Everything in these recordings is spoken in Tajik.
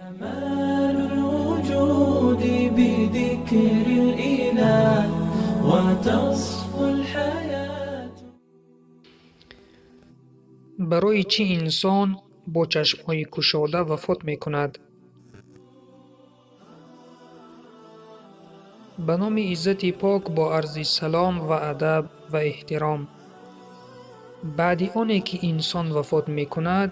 كمال الوجود بذكر الإله وتصفو الحياة. Барои чӣ инсон бо чашмҳои кушода вафот мекунад? Ба номи Иззати Пок, бо арзи салом ва адаб ва эҳтиром. Баъди оне ки инсон вафот мекунад,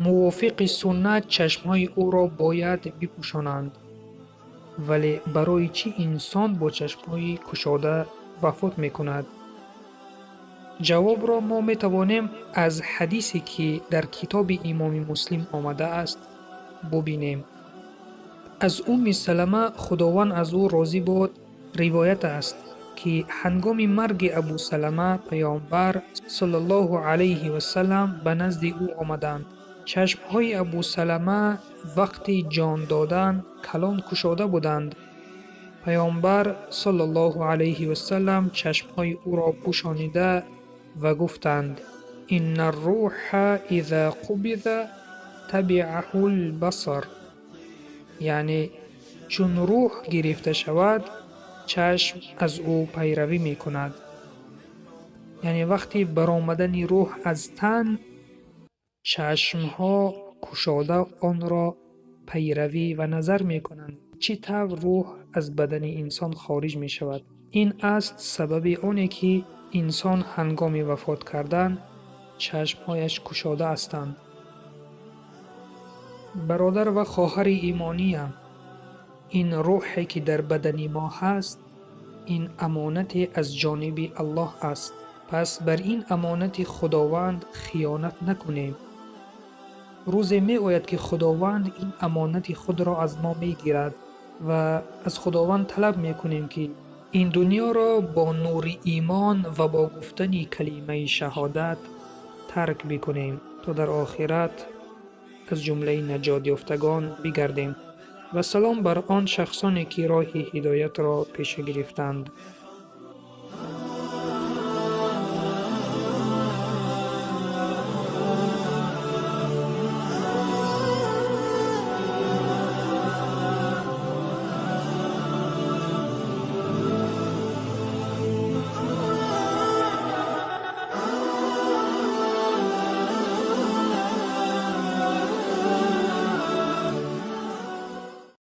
мувофиқи суннат чашмҳои ӯро бояд бипӯшонанд. Вале барои чӣ инсон бо чашмҳои кушода вафот мекунад? Ҷавобро мо метавонем аз ҳадисе, ки дар китоби Имоми Муслим омадааст, бубинем. Аз Умми Салама, Худованд аз ӯ розӣ бод, ривоят аст, ки ҳангоми марги Абу Салама Паёмбар саллаллоҳу алайҳи васаллам ба назди ӯ омаданд. Чашмҳои Абу Салама вақти ҷон додан калон кушода буданд. Паёмбар саллаллоҳу алайҳи васаллам чашмҳои ӯро пӯшонида ва гуфтанд: инна рруҳа иза қубиза табиаҳу лбасар. Яъне чун рӯҳ гирифта шавад, чашм аз ӯ пайравӣ мекунад. Яъне вақти баромадани рӯҳ аз тан, чашмҳо кушода онро пайравӣ ва назар мекунанд, чӣ тавр рӯҳ аз бадани инсон хориҷ мешавад. Ин аст сабаби оне, ки инсон ҳангоми вафот кардан чашмҳояш кушода ҳастанд. Бародар ва хоҳари имониям, ин рӯҳе, ки дар бадани мо ҳаст, ин амонате аз ҷониби Аллоҳ аст. Пас бар ин амонати Худованд хиёнат накунем. Рӯзе меояд, ки Худованд ин амонати худро аз мо мегирад ва аз Худованд талаб мекунем, ки ин дунёро бо нури имон ва бо гуфтани калимаи шаҳодат тарк бикунем, то дар охират аз ҷумлаи наҷотёфтагон бигардем. Ва салом бар он шахсоне, ки роҳи ҳидоятро пеша гирифтанд.